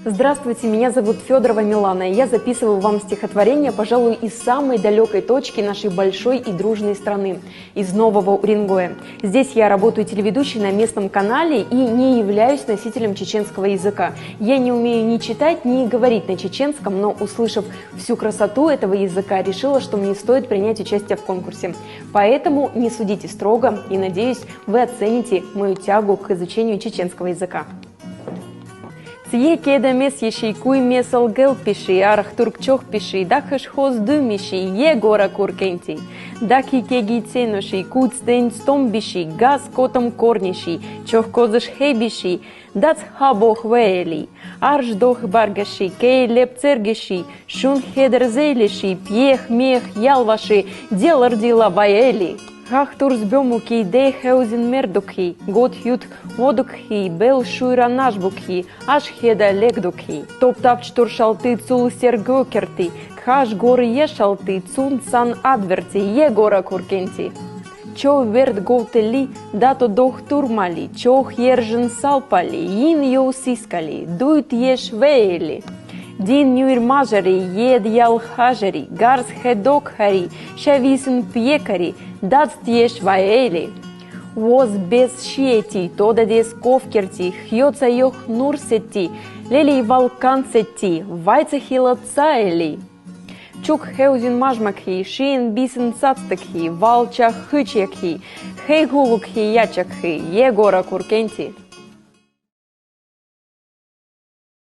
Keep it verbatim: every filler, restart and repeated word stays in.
Здравствуйте, меня зовут Федорова Милана, и я записываю вам стихотворение, пожалуй, из самой далекой точки нашей большой и дружной страны, из Нового Уренгоя. Здесь я работаю телеведущей на местном канале и не являюсь носителем чеченского языка. Я не умею ни читать, ни говорить на чеченском, но, услышав всю красоту этого языка, решила, что мне стоит принять участие в конкурсе. Поэтому не судите строго и, надеюсь, вы оцените мою тягу к изучению чеченского языка. Цӏийе кӏедамес еши, куймес алгъел пиши, арх турк чох пиши, дахыш хоз дымиши, е гора куркенти. Дахи кеги ценоши, куцден стом биши, газ котом корниши, чох козыш хебиши, дац хабох вели. Арш дох баргаши, кей леп цергиши, шун хедер зейлиши, пьех мех ялваши, делар дила ваели. Гах турс бёмуки, дей хеузин мердукхи, гот ют водукхи, бел шуйра наш букхи, аш хеда лек дукхи. Топ тапч туршалты, цул сергокерти, кхаш гор ешалты, цун сан адверти, е гора куркенти. Чо верт говтели, дато дохтур мали, чох ержин салпали, ин йоу сискали, дуйт еш веели. Дин нюйр мажари, ед ял хажари, гарз хедок хари, шависин пьекари, дацт еш ваели. Воз без шиети, тодадес ковкерти, хьёца ёх нурсети, лели валкан сети, вайца хила цаели. Чук хеузин мажмакхи, шиен бисин сацтыкхи, валча хычьякхи, хей гулукхи ячакхи, е гора куркенти.